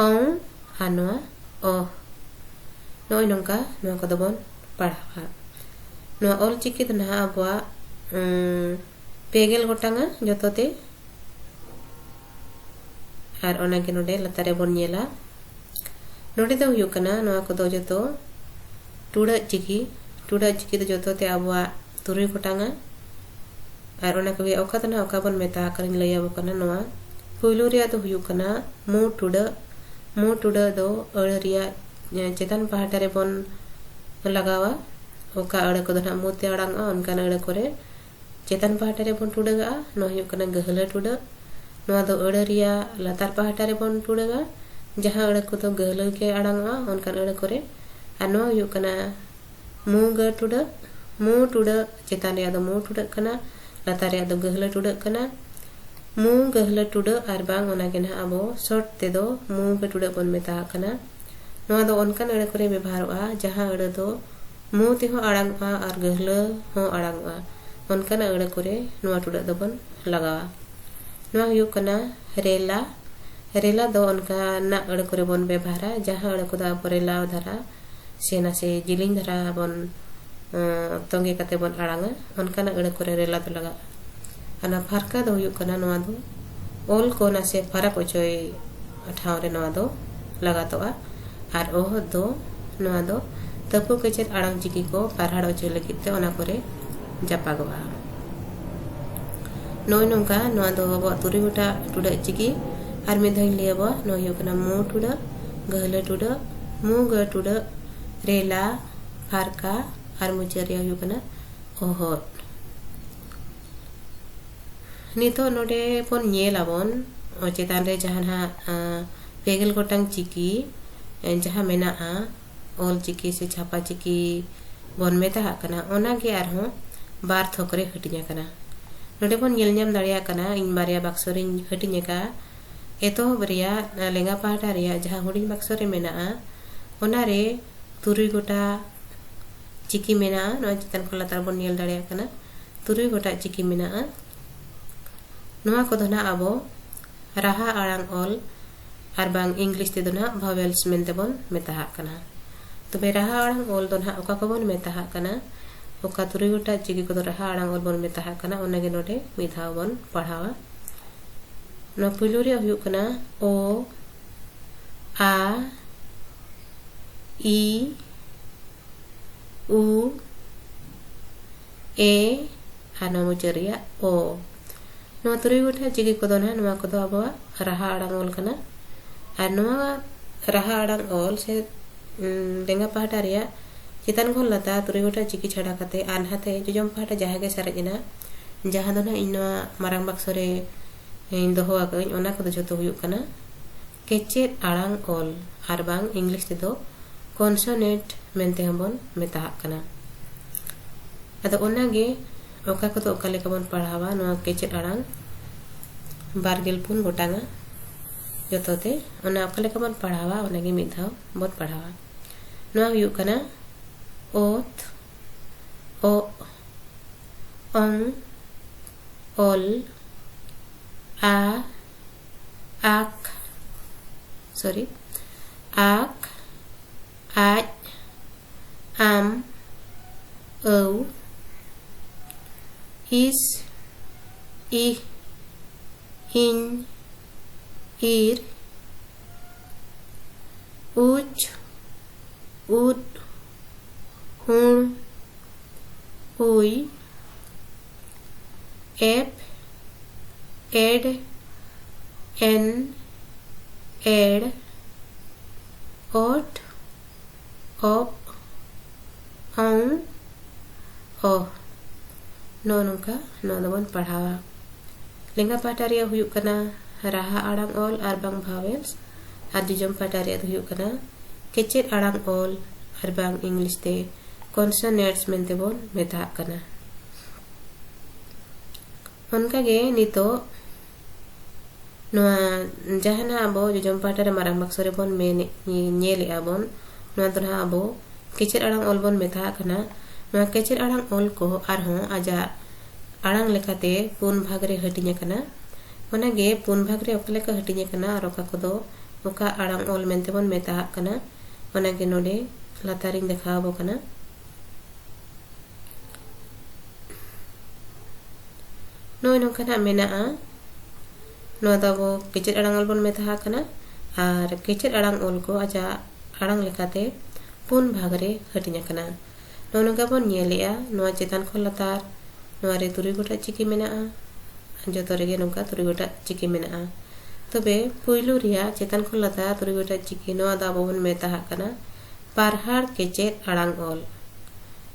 ᱚᱝ ᱟᱨ ᱱᱚᱣᱟ ᱚᱦ᱾ ᱱᱚᱜᱼᱚᱭ ᱱᱚᱝᱠᱟ ᱱᱚᱣᱟ ᱠᱚᱫᱚ ᱵᱚᱱ ᱯᱟᱲᱦᱟᱣᱟ᱾ ᱱᱚᱣᱟ ᱚᱞ ᱪᱤᱠᱤ ᱫᱚ ᱱᱟᱦᱟᱜ ᱟᱵᱚᱣᱟᱜ, ᱩᱸ, ᱯᱮ ᱜᱮᱞ ᱜᱚᱴᱟᱝᱟ ᱡᱚᱛᱚ ᱛᱮ᱾ ᱟᱨ ᱚᱱᱟᱜᱮ ᱱᱚᱰᱮ ᱞᱟᱛᱟᱨ ᱨᱮᱵᱚᱱ ᱧᱮᱞᱟ᱾ ᱱᱚᱰᱮ ᱫᱚ ᱦᱩᱭᱩᱜ ᱠᱟᱱᱟ, ᱱᱚᱣᱟ ᱠᱚᱫᱚ ᱡᱚᱛᱚ ᱴᱩᱰᱟᱹᱜ ᱪᱤᱠᱤ᱾ ᱴᱩᱰᱟᱹᱜ ᱪᱤᱠᱤ ᱫᱚ ᱡᱚᱛᱚ ᱛᱮ ᱟᱵᱚᱣᱟᱜ ᱛᱩᱨᱩᱭ ᱜᱚᱴᱟᱝᱟ᱾ ᱟᱨ ᱚᱱᱟ ᱠᱚᱜᱮ ᱚᱠᱟ ᱫᱚ ᱱᱟᱦᱟᱜ ᱚᱠᱟ ᱵᱚᱱ ᱢᱮᱛᱟ ᱟᱠᱟᱱᱟᱧ ᱞᱟᱹᱭ ᱟᱵᱚ ᱠᱟᱱᱟ᱾ ᱱᱚᱣᱟ ᱯᱩᱭᱞᱩ ᱨᱮᱭᱟᱜ ᱫᱚ ᱦᱩᱭᱩᱜ ᱠᱟᱱᱟ ᱢᱩ ᱴᱩᱰᱟᱹᱜ᱾ ᱢᱩ ᱴᱩᱰᱟᱹᱜ ᱫᱚ ᱟᱹᱲᱟᱹ ᱨᱮᱭᱟᱜ, ᱮ, ᱪᱮᱛᱟᱱ ᱯᱟᱦᱴᱟ ᱨᱮᱵᱚᱱ ᱞᱟᱜᱟᱣᱟ᱾ ᱚᱠᱟ ᱟᱹᱲᱟᱹ ᱠᱚᱫᱚ ᱱᱟᱦᱟᱜ ᱢᱩ ᱛᱮ ᱟᱲᱟᱝᱚᱜᱼᱟ, ᱚᱱᱠᱟᱱ ᱟᱹᱲᱟᱹ ᱠᱚᱨᱮ ᱪᱮᱛᱟᱱ ᱯᱟᱦᱴᱟ ᱨᱮᱵᱚᱱ ᱴᱩᱰᱟᱹᱜᱟᱜᱼᱟ᱾ ᱱᱚᱣᱟ ᱦᱩᱭᱩᱜ ᱠᱟᱱᱟ ᱜᱟᱹᱦᱞᱟᱹ ᱴᱩᱰᱟᱹᱜ᱾ ᱱᱚᱣᱟ ᱫᱚ ᱟᱹᱲᱟᱹ ᱨᱮᱭᱟᱜ ᱞᱟᱛᱟᱨ ᱯᱟᱦᱴᱟ ᱨᱮᱵᱚᱱ ᱴᱩᱰᱟᱹᱜᱟ᱾ ᱡᱟᱦᱟᱸ ᱟᱹᱲᱟᱹ ᱠᱚᱫᱚ ᱜᱟᱹᱦᱞᱟᱹ ᱜᱮ ᱟᱲᱟᱝᱚᱜᱼᱟ, ᱚᱱᱠᱟᱱ ᱟᱹᱲᱟᱹ ᱠᱚᱨᱮ᱾ ᱟᱨ ᱱᱚᱣᱟ ᱦᱩᱭᱩᱜ ᱠᱟᱱᱟ ᱢᱩ ᱜᱟᱹ ᱴᱩᱰᱟᱹᱜ᱾ ᱢᱩ ᱴᱩᱰᱟᱹᱜ, ᱪᱮᱛᱟᱱ ᱨᱮᱭᱟᱜ ᱫᱚ ᱢᱩ ᱴᱩᱰᱟᱹᱜ ᱠᱟᱱᱟ, ᱞᱟᱛᱟᱨ ᱨᱮᱭᱟᱜ ᱫᱚ ᱜᱟᱹᱦᱞᱟᱹ ᱴᱩᱰᱟᱹᱜ ᱠᱟᱱᱟ᱾ ᱢᱩ ᱜᱟᱹᱦᱞᱟᱹ ᱴᱩᱰᱟᱹᱜ, ᱟᱨ ᱵᱟᱝ ᱚᱱᱟ ᱜᱮ ᱱᱟᱦᱟᱜ ᱟᱵᱚ short ᱛᱮᱫᱚ ᱢᱩ ᱜᱟᱹ ᱴᱩᱰᱟᱹᱜ ᱵᱚᱱ ᱢᱮᱛᱟᱜ ᱠᱟᱱᱟ᱾ ᱱᱚᱣᱟ ᱫᱚ ᱚᱱᱠᱟᱱ ᱟᱹᱲᱟᱹ ᱠᱚᱨᱮ ᱵᱮᱵᱚᱦᱟᱨᱚᱜᱼᱟ, ᱡᱟᱦᱟᱸ ᱟᱹᱲᱟᱹ ᱫᱚ ᱢᱩ ᱛᱮᱦᱚᱸ ᱟᱲᱟᱝᱚᱜᱼᱟ ᱟᱨ ᱜᱟᱹᱦᱞᱟᱹ ᱦᱚᱸ ᱟᱲᱟᱝᱚᱜᱼᱟ, ᱚᱱᱠᱟᱱᱟᱜ ᱟᱹᱲᱟᱹ ᱠᱚᱨᱮ ᱱᱚᱣᱟ ᱴᱩᱰᱟᱹᱜ ᱫᱚᱵᱚᱱ ᱞᱟᱜᱟᱣᱟ᱾ ᱱᱚᱣᱟ ᱦᱩᱭᱩᱜ ᱠᱟᱱᱟ ᱨᱮᱞᱟ᱾ ᱨᱮᱞᱟ ᱫᱚ ᱚᱱᱠᱟᱱᱟᱜ ᱟᱹᱲᱟᱹ ᱠᱚᱨᱮ ᱵᱚᱱ ᱵᱮᱵᱚᱦᱟᱨᱟ, ᱡᱟᱦᱟᱸ ᱟᱹᱲᱟᱹ ᱠᱚᱫᱚ ᱟᱵᱚ ᱨᱮᱞᱟᱣ ᱫᱷᱟᱨᱟ ᱥᱮ ᱱᱟᱥᱮ ᱡᱤᱞᱤᱧ ᱫᱷᱟᱨᱟ ᱵᱚᱱ, ᱟᱸ, ᱛᱚᱸᱜᱮ ᱠᱟᱛᱮ ᱵᱚᱱ ᱟᱲᱟᱝᱟ, ᱚᱱᱠᱟᱱᱟᱜ ᱟᱹᱲᱟᱹ ᱠᱚᱨᱮ ᱨᱮᱞᱟ ᱫᱚ ᱞᱟᱜᱟᱜᱼᱟ᱾ ᱚᱱᱟ ᱯᱷᱟᱨᱠᱟ ᱫᱚ ᱦᱩᱭᱩᱜ ᱠᱟᱱᱟ, ᱱᱚᱣᱟ ᱫᱚ ᱚᱞ ᱠᱚ ᱱᱟᱥᱮ ᱯᱷᱟᱨᱟᱠ ᱚᱪᱚᱭ ᱴᱷᱟᱶ ᱨᱮ ᱱᱚᱣᱟ ᱫᱚ ᱞᱟᱜᱟᱛᱚᱜᱼᱟ᱾ ᱟᱨ ᱚᱦᱚᱫ ᱫᱚ, ᱱᱚᱣᱟ ᱫᱚ ᱛᱟᱹᱯᱩ ᱠᱮᱪᱮᱫ ᱟᱲᱟᱝ ᱪᱤᱠᱤ ᱠᱚ ᱯᱟᱨᱦᱟᱲ ᱚᱪᱚᱭ ᱞᱟᱹᱜᱤᱫ ᱛᱮ ᱚᱱᱟ ᱠᱚᱨᱮ ᱡᱟᱯᱟᱜᱚᱜᱼᱟ᱾ ᱱᱚᱜᱼᱚᱭ ᱱᱚᱝᱠᱟ ᱱᱚᱣᱟ ᱫᱚ ᱟᱵᱚᱣᱟᱜ ᱛᱩᱨᱩᱭ ᱜᱚᱴᱟᱝ ᱴᱩᱰᱟᱹᱜ ᱪᱤᱠᱤ᱾ ᱟᱨ ᱢᱤᱫ ᱫᱷᱟᱣ ᱤᱧ ᱞᱟᱹᱭ ᱟᱵᱚᱣᱟ, ᱱᱚᱣᱟ ᱦᱩᱭᱩᱜ ᱠᱟᱱᱟ ᱢᱩ ᱴᱩᱰᱟᱹᱜ, ᱜᱟᱹᱦᱞᱟᱹ ᱴᱩᱰᱟᱹᱜ, ᱢᱩ ᱜᱟᱹ ᱴᱩᱰᱟᱹᱜ, ᱨᱮᱞᱟ, ᱯᱷᱟᱨᱠᱟ, ᱟᱨ ᱢᱩᱪᱟᱹᱫ ᱨᱮᱭᱟᱜ ᱦᱩᱭᱩᱜ ᱠᱟᱱᱟ ᱚᱦᱚᱫ᱾ ᱱᱤᱛᱚᱜ ᱱᱚᱰᱮ ᱵᱚᱱ ᱧᱮᱞ ᱟᱵᱚᱱ, ᱚ, ᱪᱮᱛᱟᱱ ᱨᱮ ᱡᱟᱦᱟᱸ ᱱᱟᱦᱟᱜ, ᱟᱸ, ᱯᱮᱜᱮᱞ ᱜᱚᱴᱟᱝ ᱪᱤᱠᱤ, ᱮ, ᱡᱟᱦᱟᱸ ᱢᱮᱱᱟᱜᱼᱟ, ᱚᱞ ᱪᱤᱠᱤ ᱥᱮ ᱪᱷᱟᱯᱟ ᱪᱤᱠᱤ ᱵᱚᱱ ᱢᱮᱛᱟᱜ ᱠᱟᱱᱟ, ᱚᱱᱟᱜᱮ ᱟᱨᱦᱚᱸ ᱵᱟᱨ ᱛᱷᱚᱠ ᱨᱮ ᱦᱟᱹᱴᱤᱧ ᱟᱠᱟᱱᱟ᱾ ᱱᱚᱰᱮ ᱵᱚᱱ ᱧᱮᱞ ᱧᱟᱢ ᱫᱟᱲᱮᱭᱟᱜ ᱠᱟᱱᱟ, ᱤᱧ ᱵᱟᱨᱭᱟ ᱵᱟᱠᱥᱚ ᱨᱤᱧ ᱦᱟᱹᱴᱤᱧ ᱟᱠᱟᱫᱼᱟ᱾ ᱮᱛᱚᱦᱚᱵ ᱨᱮᱭᱟᱜ, ᱞᱮᱸᱜᱟ ᱯᱟᱦᱴᱟ ᱨᱮᱭᱟᱜ ᱡᱟᱦᱟᱸ ᱦᱩᱰᱤᱧ ᱵᱟᱠᱥᱚ ᱨᱮ ᱢᱮᱱᱟᱜᱼᱟ, ᱚᱱᱟᱨᱮ ᱛᱩᱨᱩᱭ ᱜᱚᱴᱟᱝ ᱪᱤᱠᱤ ᱢᱮᱱᱟᱜᱼᱟ᱾ ᱱᱚᱣᱟ ᱪᱮᱛᱟᱱ ᱠᱷᱚᱱ ᱞᱟᱛᱟᱨ ᱵᱚᱱ ᱧᱮᱞ ᱫᱟᱲᱮᱭᱟᱜ ᱠᱟᱱᱟ, ᱛᱩᱨᱩᱭ ᱜᱚᱴᱟᱝ ᱪᱤᱠᱤ ᱢᱮᱱᱟᱜᱼᱟ᱾ ᱱᱚᱣᱟ ᱠᱚᱫᱚ ᱱᱟᱦᱟᱜ ᱟᱵᱚ ᱨᱟᱦᱟ ᱟᱲᱟᱝ ᱚᱞ, ᱟᱨ ᱵᱟᱝ English ᱛᱮᱫᱚ ᱱᱟᱦᱟᱜ vowels ᱢᱮᱱᱛᱮ ᱵᱚᱱ ᱢᱮᱛᱟᱜ ᱠᱟᱱᱟ᱾ ᱛᱚᱵᱮ ᱨᱟᱦᱟ ᱟᱲᱟᱝ ᱚᱞ ᱫᱚ ᱱᱟᱦᱟᱜ ᱚᱠᱟ ᱠᱚᱵᱚᱱ ᱢᱮᱛᱟᱜ ᱠᱟᱱᱟ, ᱚᱠᱟ ᱛᱩᱨᱩᱭ ᱜᱚᱴᱟᱝ ᱪᱤᱠᱤ ᱠᱚᱫᱚ ᱨᱟᱦᱟ ᱟᱲᱟᱝ ᱚᱞ ᱵᱚᱱ ᱢᱮᱛᱟᱜ ᱠᱟᱱᱟ, ᱚᱱᱟᱜᱮ ᱱᱚᱰᱮ ᱢᱤᱫ ᱫᱷᱟᱣ ᱵᱚᱱ ᱯᱟᱲᱦᱟᱣᱟ᱾ ᱱᱚᱣᱟ ᱯᱩᱭᱞᱩ ᱨᱮᱭᱟᱜ ᱦᱩᱭᱩᱜ ᱠᱟᱱᱟ ᱚ, ᱟ, ᱤ, ᱩ, ᱮ, ᱟᱨ ᱱᱚᱣᱟ ᱢᱩᱪᱟᱹᱫ ᱨᱮᱭᱟᱜ ᱚ᱾ ᱱᱚᱣᱟ ᱛᱩᱨᱩᱭ ᱜᱚᱴᱟᱝ ᱪᱤᱠᱤ ᱠᱚᱫᱚ ᱱᱟᱦᱟᱜ, ᱱᱚᱣᱟ ᱠᱚᱫᱚ ᱟᱵᱚᱣᱟᱜ ᱨᱟᱦᱟ ᱟᱲᱟᱝ ᱚᱞ ᱠᱟᱱᱟ᱾ ᱟᱨ ᱱᱚᱣᱟ ᱨᱟᱦᱟ ᱟᱲᱟᱝ ᱚᱞ ᱥᱮ, ᱩᱸ, ᱞᱮᱸᱜᱟ ᱯᱟᱦᱴᱟ ᱨᱮᱭᱟᱜ ᱪᱮᱛᱟᱱ ᱠᱷᱚᱱ ᱞᱟᱛᱟᱨ ᱛᱩᱨᱩᱭ ᱜᱚᱴᱟᱝ ᱪᱤᱠᱤ ᱪᱷᱟᱰᱟ ᱠᱟᱛᱮ ᱟᱨ ᱱᱟᱛᱮ ᱡᱚᱡᱚᱢ ᱯᱟᱦᱴᱟ ᱡᱟᱦᱟᱸ ᱜᱮ ᱥᱟᱨᱮᱡ ᱮᱱᱟ, ᱡᱟᱦᱟᱸ ᱫᱚ ᱱᱟᱦᱟᱜ ᱤᱧ ᱱᱚᱣᱟ ᱢᱟᱨᱟᱝ ᱵᱟᱠᱥᱚ ᱨᱮ ᱤᱧ ᱫᱚᱦᱚ ᱟᱠᱟᱫᱟᱹᱧ, ᱚᱱᱟ ᱠᱚᱫᱚ ᱡᱷᱚᱛᱚ ᱦᱩᱭᱩᱜ ᱠᱟᱱᱟ ᱠᱮᱪᱮᱫ ᱟᱲᱟᱝ ᱚᱞ, ᱟᱨ ᱵᱟᱝ English ᱛᱮᱫᱚ consonant ᱢᱮᱱᱛᱮ ᱦᱚᱸᱵᱚᱱ ᱢᱮᱛᱟᱜ ᱠᱟᱱᱟ᱾ ᱟᱫᱚ ᱚᱱᱟᱜᱮ ᱚᱠᱟ ᱠᱚᱫᱚ ᱚᱠᱟ ᱞᱮᱠᱟ ᱵᱚᱱ ᱯᱟᱲᱦᱟᱣᱟ ᱱᱚᱣᱟ ᱠᱮᱪᱮᱫ ᱟᱲᱟᱝ ᱵᱟᱨ ᱜᱮᱞ ᱯᱩᱱ ᱜᱚᱴᱟᱝᱟ ᱡᱚᱛᱚ ᱛᱮ, ᱚᱱᱟ ᱚᱠᱟ ᱞᱮᱠᱟ ᱵᱚᱱ ᱯᱟᱲᱦᱟᱣᱟ ᱚᱱᱟᱜᱮ ᱢᱤᱫ ᱫᱷᱟᱣ ᱵᱚᱱ ᱯᱟᱲᱦᱟᱣᱟ᱾ ᱱᱚᱣᱟ ᱦᱩᱭᱩᱜ ᱠᱟᱱᱟ ᱚᱛ, ᱚᱜ, ᱚᱝ, ᱚᱞ, ᱟ, ᱟᱠ, sorry, ᱟᱠ, ᱟᱡ, ᱟᱢ, ᱟᱹᱣ, ᱤᱥ, ᱤᱦ, ᱤᱧ, ᱤᱨ, ᱩᱪ, ᱩᱫ, ᱦᱩᱬ, ᱩᱭ, ᱮᱯ, ᱮᱰ, ᱮᱱ, ᱮᱲ, ᱚᱴ, ᱚᱜ, ᱚᱝ, ᱚᱦ᱾ ᱱᱚᱜᱼᱚ ᱱᱚᱝᱠᱟ ᱱᱚᱣᱟ ᱫᱚᱵᱚᱱ ᱯᱟᱲᱦᱟᱣᱟ᱾ ᱞᱮᱸᱜᱟ ᱯᱟᱦᱴᱟ ᱨᱮᱭᱟᱜ ᱦᱩᱭᱩᱜ ᱠᱟᱱᱟ ᱨᱟᱦᱟ ᱟᱲᱟᱝ ᱚᱞ ᱟᱨ ᱵᱟᱝ vowels, ᱟᱨ ᱡᱚᱡᱚᱢ ᱯᱟᱦᱴᱟ ᱨᱮᱭᱟᱜ ᱫᱚ ᱦᱩᱭᱩᱜ ᱠᱟᱱᱟ ᱠᱮᱪᱮᱫ ᱟᱲᱟᱝ ᱚᱞ ᱟᱨ ᱵᱟᱝ English ᱛᱮ consonants ᱢᱮᱱᱛᱮ ᱵᱚᱱ ᱢᱮᱛᱟᱜ ᱠᱟᱱᱟ᱾ ᱚᱱᱠᱟᱜᱮ ᱱᱤᱛᱚᱜ ᱱᱚᱣᱟ ᱡᱟᱦᱟᱱᱟᱜ ᱟᱵᱚ ᱡᱚᱡᱚᱢ ᱯᱟᱦᱴᱟ ᱨᱮ ᱢᱟᱨᱟᱝ ᱵᱟᱠᱥᱚ ᱨᱮᱵᱚᱱ ᱢᱮᱱᱮᱫ, ᱧᱮᱞᱮᱫᱼᱟ ᱵᱚᱱ, ᱱᱚᱣᱟ ᱫᱚ ᱱᱟᱦᱟᱜ ᱟᱵᱚ ᱠᱮᱪᱮᱫ ᱟᱲᱟᱝ ᱚᱞ ᱵᱚᱱ ᱢᱮᱛᱟᱜ ᱠᱟᱱᱟ᱾ ᱱᱚᱣᱟ ᱠᱮᱪᱮᱫ ᱟᱲᱟᱝ ᱚᱞ ᱠᱚ ᱟᱨᱦᱚᱸ ᱟᱡᱟᱜ ᱟᱲᱟᱝ ᱞᱮᱠᱟᱛᱮ ᱯᱩᱱ ᱵᱷᱟᱜᱽ ᱨᱮ ᱦᱟᱹᱴᱤᱧ ᱟᱠᱟᱱᱟ᱾ ᱚᱱᱟᱜᱮ ᱯᱩᱱ ᱵᱷᱟᱜᱽ ᱨᱮ ᱚᱠᱟ ᱞᱮᱠᱟ ᱦᱟᱹᱴᱤᱧ ᱟᱠᱟᱱᱟ ᱟᱨ ᱚᱠᱟ ᱠᱚᱫᱚ ᱚᱠᱟ ᱟᱲᱟᱝ ᱚᱞ ᱢᱮᱱᱛᱮ ᱵᱚᱱ ᱢᱮᱛᱟᱜ ᱠᱟᱱᱟ, ᱚᱱᱟᱜᱮ ᱱᱚᱰᱮ ᱞᱟᱛᱟᱨᱤᱧ ᱫᱮᱠᱷᱟᱣ ᱟᱵᱚ ᱠᱟᱱᱟ᱾ ᱱᱚᱜᱼᱚᱭ ᱱᱚᱝᱠᱟ ᱱᱟᱜ ᱢᱮᱱᱟᱜᱼᱟ᱾ ᱱᱚᱣᱟ ᱫᱚ ᱟᱵᱚ ᱠᱮᱪᱮᱫ ᱟᱲᱟᱝ ᱚᱞ ᱵᱚᱱ ᱢᱮᱛᱟᱜ ᱠᱟᱱᱟ, ᱟᱨ ᱠᱮᱪᱮᱫ ᱟᱲᱟᱝ ᱚᱞ ᱠᱚ ᱟᱡᱟᱜ ᱟᱲᱟᱝ ᱞᱮᱠᱟᱛᱮ ᱯᱩᱱ ᱵᱷᱟᱜᱽ ᱨᱮ ᱦᱟᱹᱴᱤᱧ ᱟᱠᱟᱱᱟ᱾ ᱱᱚᱜᱼᱚ ᱱᱚᱝᱠᱟ ᱵᱚᱱ ᱧᱮᱞᱮᱜᱼᱟ, ᱱᱚᱣᱟ ᱪᱮᱛᱟᱱ ᱠᱷᱚᱱ ᱞᱟᱛᱟᱨ, ᱱᱚᱣᱟ ᱨᱮ ᱛᱩᱨᱩᱭ ᱜᱚᱴᱟᱝ ᱪᱤᱠᱤ ᱢᱮᱱᱟᱜᱼᱟ, ᱡᱚᱛᱚ ᱨᱮᱜᱮ ᱱᱚᱝᱠᱟ ᱛᱩᱨᱩᱭ ᱜᱚᱴᱟᱝ ᱪᱤᱠᱤ ᱢᱮᱱᱟᱜᱼᱟ᱾ ᱛᱚᱵᱮ ᱯᱩᱭᱞᱩ ᱨᱮᱭᱟᱜ ᱪᱮᱛᱟᱱ ᱠᱷᱚᱱ ᱞᱟᱛᱟᱨ ᱛᱩᱨᱩᱭ ᱜᱚᱴᱟᱝ ᱪᱤᱠᱤ, ᱱᱚᱣᱟ ᱫᱚ ᱟᱵᱚ ᱵᱚᱱ ᱢᱮᱛᱟᱜ ᱠᱟᱱᱟ ᱯᱟᱨᱦᱟᱲ ᱠᱮᱪᱮᱫ ᱟᱲᱟᱝ ᱚᱞ᱾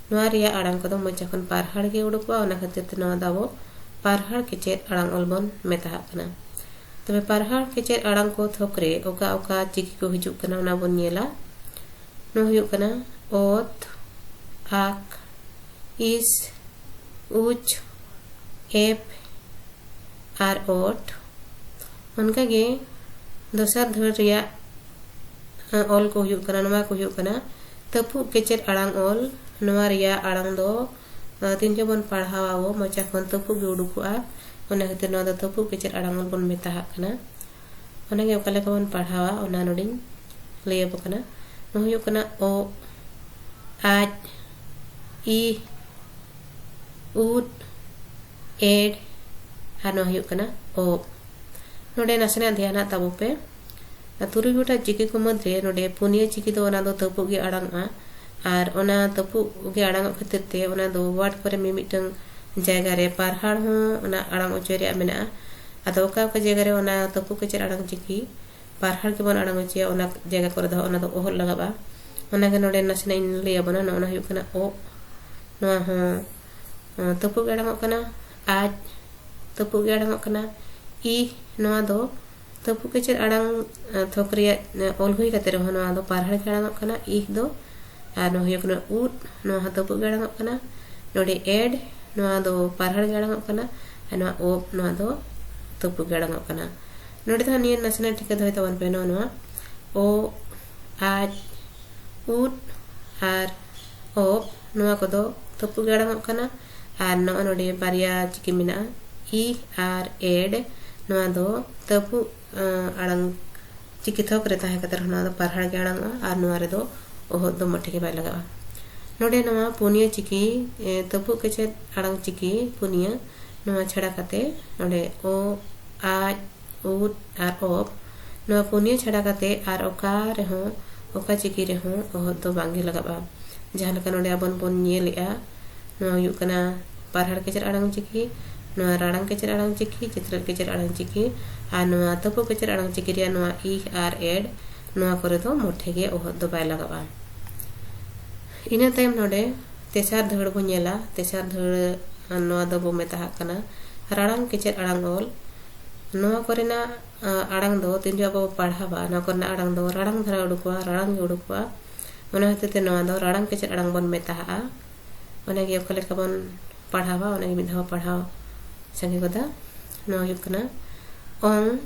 ᱱᱚᱣᱟ ᱨᱮᱭᱟᱜ ᱟᱲᱟᱝ ᱠᱚᱫᱚ ᱢᱚᱪᱟ ᱠᱷᱚᱱ ᱯᱟᱨᱦᱟᱲ ᱜᱮ ᱩᱰᱩᱠᱚᱜᱼᱟ, ᱚᱱᱟ ᱠᱷᱟᱹᱛᱤᱨ ᱛᱮ ᱱᱚᱣᱟ ᱫᱚ ᱟᱵᱚ ᱯᱟᱨᱦᱟᱲ ᱠᱮᱪᱮᱫ ᱟᱲᱟᱝ ᱚᱞ ᱵᱚᱱ ᱢᱮᱛᱟᱦᱟᱜ ᱠᱟᱱᱟ᱾ ᱛᱚᱵᱮ ᱯᱟᱨᱦᱟᱲ ᱠᱮᱪᱮᱫ ᱟᱲᱟᱝ ᱠᱚ ᱛᱷᱚᱠ ᱨᱮ ᱚᱠᱟ ᱚᱠᱟ ᱪᱤᱠᱤ ᱠᱚ ᱦᱤᱡᱩᱜ ᱠᱟᱱᱟ, ᱚᱱᱟ ᱵᱚᱱ ᱧᱮᱞᱟ᱾ ᱱᱚᱣᱟ ᱦᱩᱭᱩᱜ ᱠᱟᱱᱟ ᱚᱛ, ᱟᱠ, ᱤᱥ, ᱩᱪ, ᱮᱯ ᱟᱨ ᱚᱴ᱾ ᱚᱱᱠᱟᱜᱮ ᱫᱚᱥᱟᱨ ᱫᱷᱟᱹᱲ ᱨᱮᱭᱟᱜ, ᱟᱸ, ᱚᱞ ᱠᱚ ᱦᱩᱭᱩᱜ ᱠᱟᱱᱟ, ᱱᱚᱣᱟ ᱠᱚ ᱦᱩᱭᱩᱜ ᱠᱟᱱᱟ ᱛᱟᱹᱯᱩᱜ ᱠᱮᱪᱮᱫ ᱟᱲᱟᱝ ᱚᱞ᱾ ᱱᱚᱣᱟ ᱨᱮᱭᱟᱜ ᱟᱲᱟᱝ ᱫᱚ, ᱟᱸ, ᱛᱤᱱ ᱡᱚᱠᱷᱚᱱ ᱵᱚᱱ ᱯᱟᱲᱦᱟᱣᱟ ᱟᱵᱚ, ᱢᱚᱪᱟ ᱠᱷᱚᱱ ᱛᱟᱹᱯᱩᱜ ᱜᱮ ᱩᱰᱩᱠᱚᱜᱼᱟ᱾ ᱚᱱᱟ ᱠᱷᱟᱹᱛᱤᱨ ᱱᱚᱣᱟ ᱫᱚ ᱛᱟᱹᱯᱩᱜ ᱠᱮᱪᱮᱫ ᱟᱲᱟᱝ ᱚᱞ ᱵᱚᱱ ᱢᱮᱛᱟᱦᱟᱜ ᱠᱟᱱᱟ᱾ ᱚᱱᱟᱜᱮ ᱚᱠᱟ ᱞᱮᱠᱟ ᱵᱚᱱ ᱯᱟᱲᱦᱟᱣᱟ, ᱚᱱᱟ ᱱᱚᱰᱮᱧ ᱞᱟᱹᱭ ᱟᱵᱚ ᱠᱟᱱᱟ᱾ ᱱᱚᱣᱟ ᱦᱩᱭᱩᱜ ᱠᱟᱱᱟ ᱚ, ᱟᱡ, ᱤ, ᱩᱫ, ᱮᱰ, ᱟᱨ ᱱᱚᱣᱟ ᱦᱩᱭᱩᱜ ᱠᱟᱱᱟ ᱚᱵ᱾ ᱱᱚᱰᱮ ᱱᱟᱥᱮᱱᱟᱜ ᱫᱷᱮᱭᱟᱱᱟᱜ ᱛᱟᱵᱚ ᱯᱮ᱾ ᱟᱨ ᱛᱩᱨᱩᱭ ᱜᱚᱴᱟᱝ ᱪᱤᱠᱤ ᱠᱚ ᱢᱩᱫᱽᱨᱮ ᱱᱚᱰᱮ ᱯᱩᱱᱭᱟᱹ ᱪᱤᱠᱤ ᱫᱚ ᱚᱱᱟ ᱫᱚ ᱛᱟᱹᱯᱩᱜ ᱜᱮ ᱟᱲᱟᱝᱚᱜᱼᱟ᱾ ᱟᱨ ᱚᱱᱟ ᱛᱟᱹᱯᱩᱜ ᱜᱮ ᱟᱲᱟᱝᱚᱜ ᱠᱷᱟᱹᱛᱤᱨ ᱛᱮ ᱚᱱᱟ ᱫᱚ ᱣᱟᱨᱰ ᱠᱚᱨᱮ ᱢᱤᱢᱤᱫᱴᱟᱝ ᱡᱟᱭᱜᱟ ᱨᱮ ᱯᱟᱨᱦᱟᱲ ᱦᱚᱸ ᱚᱱᱟ ᱟᱲᱟᱝ ᱚᱪᱚᱭ ᱨᱮᱭᱟᱜ ᱢᱮᱱᱟᱜᱼᱟ᱾ ᱟᱫᱚ ᱚᱠᱟ ᱚᱠᱟ ᱡᱟᱭᱜᱟ ᱨᱮ ᱚᱱᱟ ᱛᱟᱹᱯᱩᱜ ᱠᱮᱪᱮᱫ ᱟᱲᱟᱝ ᱪᱤᱠᱤ ᱯᱟᱨᱦᱟᱲ ᱜᱮᱵᱚᱱ ᱟᱲᱟᱝ ᱚᱪᱚᱭᱟ, ᱚᱱᱟ ᱡᱟᱭᱜᱟ ᱠᱚᱨᱮ ᱫᱚ ᱚᱱᱟ ᱫᱚ ᱚᱦᱚᱫ ᱞᱟᱜᱟᱜᱼᱟ᱾ ᱚᱱᱟᱜᱮ ᱱᱚᱰᱮ ᱱᱟᱥᱮᱱᱟᱜ ᱤᱧ ᱞᱟᱹᱭ ᱟᱵᱚᱱᱟ᱾ ᱱᱚᱜᱼᱚ ᱱᱟ ᱦᱩᱭᱩᱜ ᱠᱟᱱᱟ ᱚ, ᱱᱚᱣᱟ ᱦᱚᱸ, ᱟᱸ, ᱛᱟᱹᱯᱩᱜ ᱜᱮ ᱟᱲᱟᱝᱚᱜ ᱠᱟᱱᱟ᱾ ᱟᱡ, ᱛᱟᱹᱯᱩᱜ ᱜᱮ ᱟᱲᱟᱝᱚᱜ ᱠᱟᱱᱟ᱾ ᱤ, ᱱᱚᱣᱟ ᱫᱚ ᱛᱟᱹᱯᱩᱜ ᱠᱮᱪᱮᱫ ᱟᱲᱟᱝ, ᱟᱸ, ᱛᱷᱚᱠ ᱨᱮᱭᱟᱜ, ᱟᱸ, ᱚᱞ ᱦᱩᱭ ᱠᱟᱛᱮ ᱨᱮᱦᱚᱸ ᱱᱚᱣᱟ ᱫᱚ ᱯᱟᱨᱦᱟᱲ ᱜᱮ ᱟᱲᱟᱝᱚᱜ ᱠᱟᱱᱟ, ᱤᱦ ᱫᱚ᱾ ᱟᱨ ᱱᱚᱣᱟ ᱦᱩᱭᱩᱜ ᱠᱟᱱᱟ ᱩᱫ, ᱱᱚᱣᱟ ᱦᱚᱸ ᱛᱟᱹᱯᱩᱜ ᱜᱮ ᱟᱲᱟᱝᱚᱜ ᱠᱟᱱᱟ᱾ ᱱᱚᱰᱮ ᱮᱰ, ᱱᱚᱣᱟ ᱫᱚ ᱯᱟᱨᱦᱟᱲ ᱜᱮ ᱟᱲᱟᱝᱚᱜ ᱠᱟᱱᱟ᱾ ᱟᱨ ᱱᱚᱣᱟ ᱚᱵ, ᱱᱚᱣᱟ ᱫᱚ ᱛᱟᱹᱯᱩᱜ ᱜᱮ ᱟᱲᱟᱝᱚᱜ ᱠᱟᱱᱟ᱾ ᱱᱚᱰᱮ ᱫᱚ ᱦᱟᱸᱜ ᱱᱤᱭᱟᱹ ᱱᱟᱥᱮᱱᱟᱜ ᱴᱷᱤᱠᱟᱹ ᱫᱚᱦᱚᱭ ᱛᱟᱵᱚᱱ ᱯᱮ, ᱱᱚᱣᱟ, ᱱᱚᱣᱟ ᱚ, ᱟᱡ, ᱩᱫ ᱟᱨ ᱚᱵ, ᱱᱚᱣᱟ ᱠᱚᱫᱚ ᱛᱟᱹᱯᱩᱜ ᱜᱮ ᱟᱲᱟᱝᱚᱜ ᱠᱟᱱᱟ᱾ ᱟᱨ ᱱᱚᱜᱼᱚ ᱱᱚᱰᱮ ᱵᱟᱨᱭᱟ ᱪᱤᱠᱤ ᱢᱮᱱᱟᱜᱼᱟ, ᱤ ᱟᱨ ᱮᱰ, ᱱᱚᱣᱟ ᱫᱚ ᱛᱟᱹᱯᱩᱜ, ᱟᱸ, ᱟᱲᱟᱝ ᱪᱤᱠᱤ ᱛᱷᱚᱠ ᱨᱮ ᱛᱟᱦᱮᱸ ᱠᱟᱛᱮ ᱨᱮᱦᱚᱸ ᱱᱚᱣᱟ ᱫᱚ ᱯᱟᱨᱦᱟᱲ ᱜᱮ ᱟᱲᱟᱝᱚᱜᱼᱟ ᱟᱨ ᱱᱚᱣᱟ ᱨᱮᱫᱚ ᱚᱦᱚᱫ ᱫᱚ ᱢᱚᱴᱷᱮ ᱜᱮ ᱵᱟᱭ ᱞᱟᱜᱟᱜᱼᱟ᱾ ᱱᱚᱰᱮ ᱱᱚᱣᱟ ᱯᱩᱱᱭᱟᱹ ᱪᱤᱠᱤ, ᱮ, ᱛᱟᱹᱯᱩᱜ ᱠᱮᱪᱮᱫ ᱟᱲᱟᱝ ᱪᱤᱠᱤ ᱯᱩᱱᱭᱟᱹ, ᱱᱚᱣᱟ ᱪᱷᱟᱲᱟ ᱠᱟᱛᱮ ᱱᱚᱰᱮ ᱚ, ᱟᱡ, ᱩᱫ ᱟᱨ ᱚᱵ, ᱱᱚᱣᱟ ᱯᱩᱱᱭᱟᱹ ᱪᱷᱟᱲᱟ ᱠᱟᱛᱮ ᱟᱨ ᱚᱠᱟ ᱨᱮᱦᱚᱸ, ᱚᱠᱟ ᱪᱤᱠᱤ ᱨᱮᱦᱚᱸ ᱚᱦᱚᱫ ᱫᱚ ᱵᱟᱝᱜᱮ ᱞᱟᱜᱟᱜᱼᱟ᱾ ᱡᱟᱦᱟᱸ ᱞᱮᱠᱟ ᱱᱚᱰᱮ ᱟᱵᱚᱱ ᱵᱚᱱ ᱧᱮᱞᱮᱜᱼᱟ, ᱱᱚᱣᱟ ᱦᱩᱭᱩᱜ ᱠᱟᱱᱟ ᱯᱟᱨᱦᱟᱲ ᱠᱮᱪᱮᱫ ᱟᱲᱟᱝ ᱪᱤᱠᱤ, ᱱᱚᱣᱟ ᱨᱟᱲᱟᱝ ᱠᱮᱪᱮᱫ ᱟᱲᱟᱝ ᱪᱤᱠᱤ, ᱪᱤᱛᱨᱟᱹᱫ ᱠᱮᱪᱮᱫ ᱟᱲᱟᱝ ᱪᱤᱠᱤ, ᱟᱨ ᱱᱚᱣᱟ ᱛᱟᱹᱯᱩᱜ ᱠᱮᱪᱮᱫ ᱟᱲᱟᱝ ᱪᱤᱠᱤ ᱨᱮᱭᱟᱜ ᱱᱚᱣᱟ ᱤᱦ ᱟᱨ ᱮᱰ, ᱱᱚᱣᱟ ᱠᱚᱨᱮ ᱫᱚ ᱢᱚᱴᱷᱮ ᱜᱮ ᱚᱦᱚᱫ ᱫᱚ ᱵᱟᱭ ᱞᱟᱜᱟᱜᱼᱟ᱾ ᱤᱱᱟᱹ ᱛᱟᱭᱚᱢ ᱱᱚᱰᱮ ᱛᱮᱥᱟᱨ ᱫᱷᱟᱹᱲ ᱵᱚ ᱧᱮᱞᱟ᱾ ᱛᱮᱥᱟᱨ ᱫᱷᱟᱹᱲ, ᱱᱚᱣᱟ ᱫᱚᱵᱚ ᱢᱮᱛᱟᱜ ᱠᱟᱱᱟ ᱨᱟᱲᱟᱝ ᱠᱮᱪᱮᱫ ᱟᱲᱟᱝ ᱚᱞ᱾ ᱱᱚᱣᱟ ᱠᱚᱨᱮᱱᱟᱜ ᱟᱲᱟᱝ ᱫᱚ ᱛᱤᱱ ᱡᱚᱦᱚᱜ ᱵᱚ ᱯᱟᱲᱦᱟᱣᱟ, ᱱᱚᱣᱟ ᱠᱚᱨᱮᱱᱟᱜ ᱟᱲᱟᱝ ᱫᱚ ᱨᱟᱲᱟᱝ ᱫᱷᱟᱨᱟ ᱩᱰᱩᱠᱚᱜᱼᱟ, ᱨᱟᱲᱟᱝ ᱜᱮ ᱩᱰᱩᱠᱚᱜᱼᱟ᱾ ᱚᱱᱟ ᱦᱚᱛᱮᱡ ᱛᱮ ᱱᱚᱣᱟ ᱫᱚ ᱨᱟᱲᱟᱝ ᱠᱮᱪᱮᱫ ᱟᱲᱟᱝ ᱵᱚᱱ ᱢᱮᱛᱟᱜᱼᱟ᱾ ᱚᱱᱟᱜᱮ ᱚᱠᱟ ᱞᱮᱠᱟ ᱵᱚᱱ ᱯᱟᱲᱦᱟᱣᱟ, ᱚᱱᱟᱜᱮ ᱢᱤᱫ ᱫᱷᱟᱣ ᱯᱟᱲᱦᱟᱣ ᱥᱟᱸᱜᱮ ᱜᱚᱫᱟ᱾ ᱱᱚᱣᱟ ᱦᱩᱭᱩᱜ ᱠᱟᱱᱟ ᱚᱝ,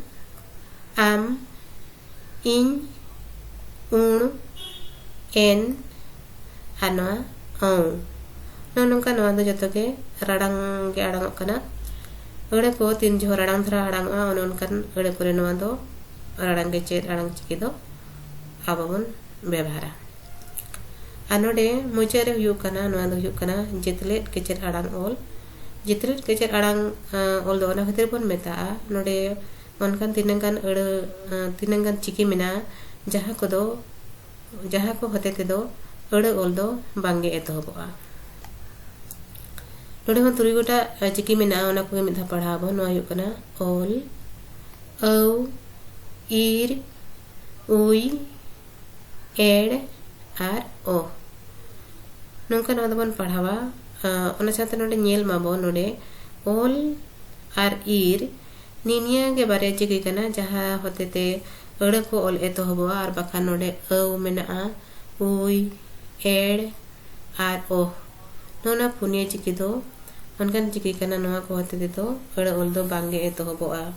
ᱟᱢ, ᱤᱧ, ᱩᱬ, ᱮᱱ, ᱟᱨ ᱱᱚᱣᱟ ᱚᱝ᱾ ᱱᱚᱜᱼᱚ ᱱᱚᱝᱠᱟ ᱱᱚᱣᱟ ᱫᱚ ᱡᱚᱛᱚ ᱜᱮ ᱨᱟᱲᱟᱝ ᱜᱮ ᱟᱲᱟᱝᱚᱜ ᱠᱟᱱᱟ᱾ ᱟᱹᱲᱟᱹ ᱠᱚ ᱛᱤᱱ ᱡᱚᱦᱚᱜ ᱨᱟᱲᱟᱝ ᱫᱷᱟᱨᱟ ᱟᱲᱟᱝᱚᱜᱼᱟ, ᱚᱱᱮ ᱚᱱᱠᱟᱱ ᱟᱹᱲᱟᱹ ᱠᱚᱨᱮ ᱱᱚᱣᱟ ᱫᱚ ᱨᱟᱲᱟᱝ ᱠᱮᱪᱮᱫ ᱟᱲᱟᱝ ᱪᱤᱠᱤ ᱫᱚ ᱟᱵᱚ ᱵᱚᱱ ᱵᱮᱵᱷᱟᱨᱟ᱾ ᱟᱨ ᱱᱚᱰᱮ ᱢᱩᱪᱟᱹᱫ ᱨᱮ ᱦᱩᱭᱩᱜ ᱠᱟᱱᱟ, ᱱᱚᱣᱟ ᱫᱚ ᱦᱩᱭᱩᱜ ᱠᱟᱱᱟ ᱡᱮᱛᱞᱮᱫ ᱠᱮᱪᱮᱫ ᱟᱲᱟᱝ ᱚᱞ᱾ ᱡᱮᱛᱞᱮᱫ ᱠᱮᱪᱮᱫ ᱟᱲᱟᱝ ᱚᱞ ᱫᱚ ᱚᱱᱟ ᱠᱷᱟᱹᱛᱤᱨ ᱵᱚᱱ ᱢᱮᱛᱟᱜᱼᱟ, ᱱᱚᱰᱮ ᱚᱱᱠᱟᱱ ᱛᱤᱱᱟᱹᱝ ᱜᱟᱱ ᱟᱹᱲᱟᱹ, ᱛᱤᱱᱟᱹᱝ ᱜᱟᱱ ᱪᱤᱠᱤ ᱢᱮᱱᱟᱜᱼᱟ, ᱡᱟᱦᱟᱸ ᱠᱚᱫᱚ, ᱡᱟᱦᱟᱸ ᱠᱚ ᱦᱚᱛᱮ ᱛᱮᱫᱚ ᱟᱹᱲᱟᱹ ᱚᱞ ᱫᱚ ᱵᱟᱝᱜᱮ ᱮᱛᱚᱦᱚᱵᱚᱜᱼᱟ᱾ ᱱᱚᱰᱮ ᱦᱚᱸ ᱛᱩᱨᱩᱭ ᱜᱚᱴᱟᱝ ᱪᱤᱠᱤ ᱢᱮᱱᱟᱜᱼᱟ, ᱚᱱᱟ ᱠᱚᱜᱮ ᱢᱤᱫ ᱫᱷᱟᱣ ᱯᱟᱲᱦᱟᱣ ᱟᱵᱚᱱ᱾ ᱱᱚᱣᱟ ᱦᱩᱭᱩᱜ ᱠᱟᱱᱟ ᱚᱞ, ᱟᱹᱣ, ᱤᱨ, ᱩᱭ, ᱮᱲ ᱟᱨ ᱚ᱾ ᱱᱚᱝᱠᱟ ᱱᱚᱣᱟ ᱫᱚᱵᱚᱱ ᱯᱟᱲᱦᱟᱣᱟ᱾ ᱚᱱᱟ ᱥᱟᱶᱛᱮ ᱱᱚᱰᱮ ᱧᱮᱞ ᱢᱟᱵᱚᱱ, ᱱᱚᱰᱮ ᱚᱞ ᱟᱨ ᱤᱨ, ᱱᱤᱱᱤᱭᱟᱹ ᱜᱮ ᱵᱟᱨᱭᱟ ᱪᱤᱠᱤ ᱠᱟᱱᱟ ᱡᱟᱦᱟᱸ ᱦᱚᱛᱮ ᱛᱮ ᱟᱹᱲᱟᱹ ᱠᱚ ᱚᱞ ᱮᱛᱚᱦᱚᱵᱚᱜᱼᱟ᱾ ᱟᱨ ᱵᱟᱠᱷᱟᱱ ᱱᱚᱰᱮ ᱟᱹᱣ ᱢᱮᱱᱟᱜᱼᱟ, ᱩᱭ, ᱮᱲ ᱟᱨ ᱚᱦ᱾ ᱱᱚᱣᱟ ᱯᱩᱱᱭᱟᱹ ᱪᱤᱠᱤ ᱫᱚ ᱚᱱᱠᱟᱱ ᱪᱤᱠᱤ ᱠᱟᱱᱟ, ᱱᱚᱣᱟ ᱠᱚ ᱦᱚᱛᱮ ᱛᱮᱫᱚ ᱟᱹᱲᱟᱹ ᱚᱞ ᱫᱚ ᱵᱟᱝᱜᱮ ᱮᱛᱚᱦᱚᱵᱚᱜᱼᱟ᱾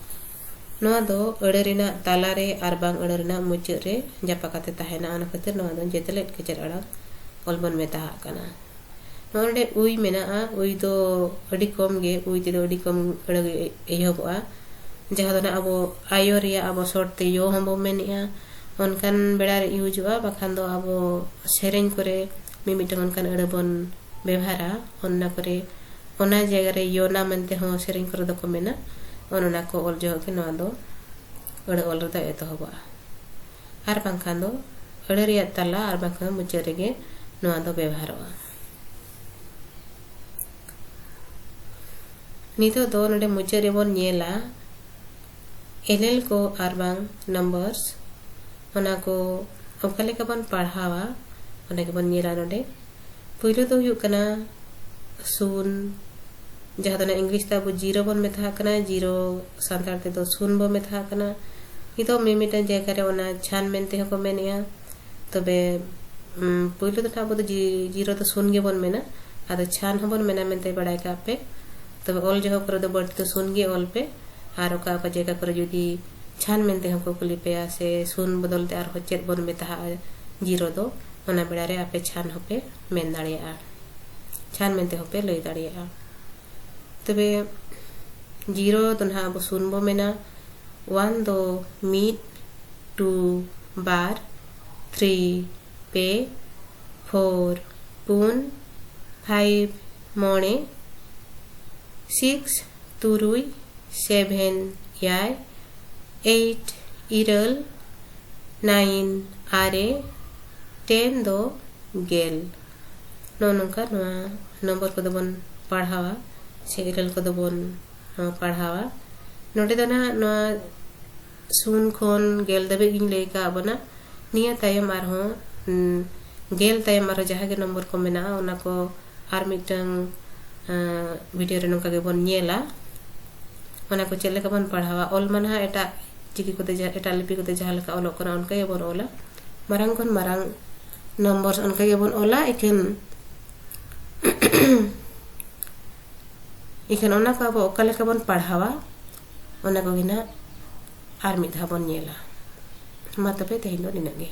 ᱱᱚᱣᱟ ᱫᱚ ᱟᱹᱲᱟᱹ ᱨᱮᱱᱟᱜ ᱛᱟᱞᱟᱨᱮ ᱟᱨ ᱵᱟᱝ ᱟᱹᱲᱟᱹ ᱨᱮᱱᱟᱜ ᱢᱩᱪᱟᱹᱫ ᱨᱮ ᱡᱟᱯᱟ ᱠᱟᱛᱮ ᱛᱟᱦᱮᱱᱟ᱾ ᱚᱱᱟ ᱠᱷᱟᱹᱛᱤᱨ ᱱᱚᱣᱟ ᱫᱚ ᱡᱮᱛᱞᱮᱫ ᱠᱮᱪᱮᱫ ᱟᱲᱟᱝ ᱚᱞ ᱵᱚᱱ ᱢᱮᱛᱟᱜ ᱠᱟᱱᱟ᱾ ᱱᱚᱜᱼᱚᱭ ᱱᱚᱰᱮ ᱩᱭ ᱢᱮᱱᱟᱜᱼᱟ, ᱩᱭ ᱫᱚ ᱟᱹᱰᱤ ᱠᱚᱢ ᱜᱮ, ᱩᱭ ᱛᱮᱫᱚ ᱟᱹᱰᱤ ᱠᱚᱢ ᱟᱹᱲᱟᱹ ᱜᱮ ᱮᱦᱚᱵᱚᱜᱼᱟ᱾ ᱡᱟᱦᱟᱸ ᱫᱚ ᱱᱟᱜ ᱟᱵᱚ ᱟᱭᱳ ᱨᱮᱭᱟᱜ ᱟᱵᱚ short ᱛᱮ ᱭᱳ ᱦᱚᱸᱵᱚ ᱢᱮᱱᱮᱜᱼᱟ, ᱚᱱᱠᱟᱱ ᱵᱮᱲᱟ ᱨᱮ ᱤᱭᱩᱡᱚᱜᱼᱟ᱾ ᱵᱟᱠᱷᱟᱱ ᱫᱚ ᱟᱵᱚ ᱥᱮᱨᱮᱧ ᱠᱚᱨᱮ ᱢᱤᱢᱤᱫᱴᱟᱝ ᱚᱱᱠᱟᱱ ᱟᱹᱲᱟᱹ ᱵᱚᱱ ᱵᱮᱵᱷᱟᱨᱟ, ᱚᱱᱟ ᱠᱚᱨᱮ, ᱚᱱᱟ ᱡᱟᱭᱜᱟ ᱨᱮ ᱭᱳᱱᱟ ᱢᱮᱱᱛᱮ ᱦᱚᱸ ᱥᱮᱨᱮᱧ ᱠᱚᱨᱮ ᱫᱚᱠᱚ ᱢᱮᱱᱟ᱾ ᱚᱱ ᱚᱱᱟ ᱠᱚ ᱚᱞ ᱡᱚᱦᱚᱜ ᱜᱮ ᱱᱚᱣᱟ ᱫᱚ ᱟᱹᱲᱟᱹ ᱚᱞ ᱨᱮᱫᱚ ᱮᱛᱚᱦᱚᱵᱚᱜᱼᱟ᱾ ᱟᱨ ᱵᱟᱝᱠᱷᱟᱱ ᱫᱚ ᱟᱹᱲᱟᱹ ᱨᱮᱭᱟᱜ ᱛᱟᱞᱟ ᱟᱨ ᱵᱟᱝᱠᱷᱟᱱ ᱢᱩᱪᱟᱹᱫ ᱨᱮᱜᱮ ᱱᱚᱣᱟ ᱫᱚ ᱵᱮᱵᱷᱟᱨᱚᱜᱼᱟ᱾ ᱱᱤᱛᱚᱜ ᱫᱚ ᱱᱚᱰᱮ ᱢᱩᱪᱟᱹᱫ ᱨᱮᱵᱚᱱ ᱧᱮᱞᱟ ᱮᱞᱮᱞ ᱠᱚ ᱟᱨ ᱵᱟᱝ numbers, ᱚᱱᱟ ᱠᱚ ᱚᱠᱟ ᱞᱮᱠᱟ ᱵᱚᱱ ᱯᱟᱲᱦᱟᱣᱟ, ᱚᱱᱟ ᱜᱮᱵᱚᱱ ᱧᱮᱞᱟ ᱱᱚᱰᱮ᱾ ᱯᱩᱭᱞᱩ ᱫᱚ ᱦᱩᱭᱩᱜ ᱠᱟᱱᱟ ᱥᱩᱱ, ᱡᱟᱦᱟᱸ ᱫᱚ ᱚᱱᱟ ᱤᱝᱞᱤᱥ ᱛᱮ ᱟᱵᱚ ᱡᱤᱨᱳ ᱵᱚᱱ ᱢᱮᱛᱟᱜ ᱠᱟᱱᱟ, ᱡᱤᱨᱳ ᱥᱟᱱᱛᱟᱲ ᱛᱮᱫᱚ ᱥᱩᱱ ᱵᱚᱱ ᱢᱮᱛᱟᱜ ᱠᱟᱱᱟ᱾ ᱱᱤᱛᱚᱜ ᱢᱤᱢᱤᱫᱴᱟᱝ ᱡᱟᱭᱜᱟ ᱨᱮ ᱚᱱᱟ ᱪᱷᱟᱱ ᱢᱮᱱᱛᱮ ᱦᱚᱸᱠᱚ ᱢᱮᱱᱮᱜᱼᱟ᱾ ᱛᱚᱵᱮ ᱩᱢ, ᱯᱩᱭᱞᱩ ᱫᱚ ᱱᱟᱦᱟᱜ ᱟᱵᱚ ᱫᱚ ᱡᱤ- ᱡᱤᱨᱳ ᱫᱚ ᱥᱩᱱ ᱜᱮᱵᱚᱱ ᱢᱮᱱᱟ, ᱟᱫᱚ ᱪᱷᱟᱱ ᱦᱚᱸᱵᱚᱱ ᱢᱮᱱᱟ ᱢᱮᱱᱛᱮ ᱵᱟᱲᱟᱭ ᱠᱟᱜ ᱯᱮ᱾ ᱛᱚᱵᱮ ᱚᱞ ᱡᱚᱦᱚᱜ ᱠᱚᱨᱮ ᱫᱚ ᱵᱟᱹᱲᱛᱤ ᱫᱚ ᱥᱩᱱ ᱜᱮ ᱚᱞ ᱯᱮ, ᱟᱨ ᱚᱠᱟ ᱚᱠᱟ ᱡᱟᱭᱜᱟ ᱠᱚᱨᱮ ᱡᱩᱫᱤ ᱪᱷᱟᱱ ᱢᱮᱱᱛᱮ ᱦᱚᱸᱠᱚ ᱠᱩᱞᱤ ᱯᱮᱭᱟ ᱥᱮ ᱥᱩᱱ ᱵᱚᱫᱚᱞ ᱛᱮ ᱟᱨᱦᱚᱸ ᱪᱮᱫ ᱵᱚᱱ ᱢᱮᱛᱟᱜᱼᱟ ᱡᱤᱨᱳ ᱫᱚ, ᱚᱱᱟ ᱵᱮᱲᱟ ᱨᱮ ᱟᱯᱮ ᱪᱷᱟᱱ ᱦᱚᱸᱯᱮ ᱢᱮᱱ ᱫᱟᱲᱮᱭᱟᱜᱼᱟ, ᱪᱷᱟᱱ ᱢᱮᱱᱛᱮ ᱦᱚᱸᱯᱮ ᱞᱟᱹᱭ ᱫᱟᱲᱮᱭᱟᱜᱼᱟ᱾ ᱛᱚᱵᱮ ᱡᱤᱨᱳ ᱫᱚ ᱱᱟᱦᱟᱜ ᱟᱵᱚ ᱥᱩᱱ ᱵᱚ ᱢᱮᱱᱟ, ᱚᱣᱟᱱ ᱫᱚ ᱢᱤᱫ, ᱴᱩ ᱵᱟᱨ, ᱛᱷᱨᱤ ᱯᱮ, ᱯᱷᱳᱨ ᱯᱩᱱ, ᱯᱷᱟᱭᱤᱵᱷ ᱢᱚᱬᱮ, ᱥᱤᱠᱥ ᱛᱩᱨᱩᱭ, ᱥᱮᱵᱷᱮᱱ ᱮᱭᱟᱭ, ᱮᱭᱤᱴ ᱤᱨᱟᱹᱞ, ᱱᱟᱭᱤᱱ ᱟᱨᱮ, ᱴᱮᱱ ᱫᱚ ᱜᱮᱞ᱾ ᱱᱚᱜᱼᱚ ᱱᱚᱝᱠᱟ ᱱᱚᱣᱟ ᱱᱚᱢᱵᱚᱨ ᱠᱚᱫᱚ ᱵᱚᱱ ᱯᱟᱲᱦᱟᱣᱟ ᱥᱮ ᱤᱨᱟᱹᱞ ᱠᱚᱫᱚ ᱵᱚᱱ, ᱦᱚᱸ, ᱯᱟᱲᱦᱟᱣᱟ᱾ ᱱᱚᱰᱮ ᱫᱚ ᱱᱟᱦᱟᱜ ᱱᱚᱣᱟ ᱥᱩᱱ ᱠᱷᱚᱱ ᱜᱮᱞ ᱫᱷᱟᱹᱵᱤᱡ ᱜᱤᱧ ᱞᱟᱹᱭ ᱠᱟᱜ ᱵᱚᱱᱟ᱾ ᱱᱤᱭᱟᱹ ᱛᱟᱭᱚᱢ ᱟᱨᱦᱚᱸ, ᱩᱸ, ᱜᱮᱞ ᱛᱟᱭᱚᱢ ᱟᱨᱦᱚᱸ ᱡᱟᱦᱟᱸ ᱜᱮ ᱱᱚᱢᱵᱚᱨ ᱠᱚ ᱢᱮᱱᱟᱜᱼᱟ, ᱚᱱᱟ ᱠᱚ ᱟᱨ ᱢᱤᱫᱴᱟᱝ, ᱟᱸ, ᱵᱷᱤᱰᱤᱭᱳ ᱨᱮ ᱱᱚᱝᱠᱟ ᱜᱮᱵᱚᱱ ᱧᱮᱞᱟ᱾ ᱚᱱᱟ ᱠᱚ ᱪᱮᱫ ᱞᱮᱠᱟ ᱵᱚᱱ ᱯᱟᱲᱦᱟᱣᱟ, ᱚᱞ ᱢᱟ ᱱᱟᱦᱟᱜ ᱮᱴᱟᱜ ᱪᱤᱠᱤ ᱠᱚᱛᱮ ᱡᱟ-, ᱮᱴᱟᱜ ᱞᱤᱯᱤ ᱠᱚᱛᱮ ᱡᱟᱦᱟᱸ ᱞᱮᱠᱟ ᱚᱞᱚᱜ ᱠᱟᱱᱟ, ᱚᱱᱠᱟ ᱜᱮᱵᱚᱱ ᱚᱞᱟ᱾ ᱢᱟᱨᱟᱝ ᱠᱷᱚᱱ ᱢᱟᱨᱟᱝ ᱱᱚᱢᱵᱚᱨ ᱚᱱᱠᱟ ᱜᱮᱵᱚᱱ ᱚᱞᱟ, ᱤᱠᱷᱟᱹᱱ ᱤᱠᱷᱟᱹᱱ ᱚᱱᱟ ᱠᱚ ᱟᱵᱚ ᱚᱠᱟ ᱞᱮᱠᱟ ᱵᱚᱱ ᱯᱟᱲᱦᱟᱣᱟ, ᱚᱱᱟ ᱠᱚᱜᱮ ᱱᱟᱦᱟᱜ ᱟᱨ ᱢᱤᱫ ᱫᱷᱟᱣ ᱵᱚᱱ ᱧᱮᱞᱟ᱾ ᱢᱟ ᱛᱚᱵᱮ ᱛᱮᱦᱮᱧ ᱫᱚ ᱱᱤᱱᱟᱹᱜ ᱜᱮ᱾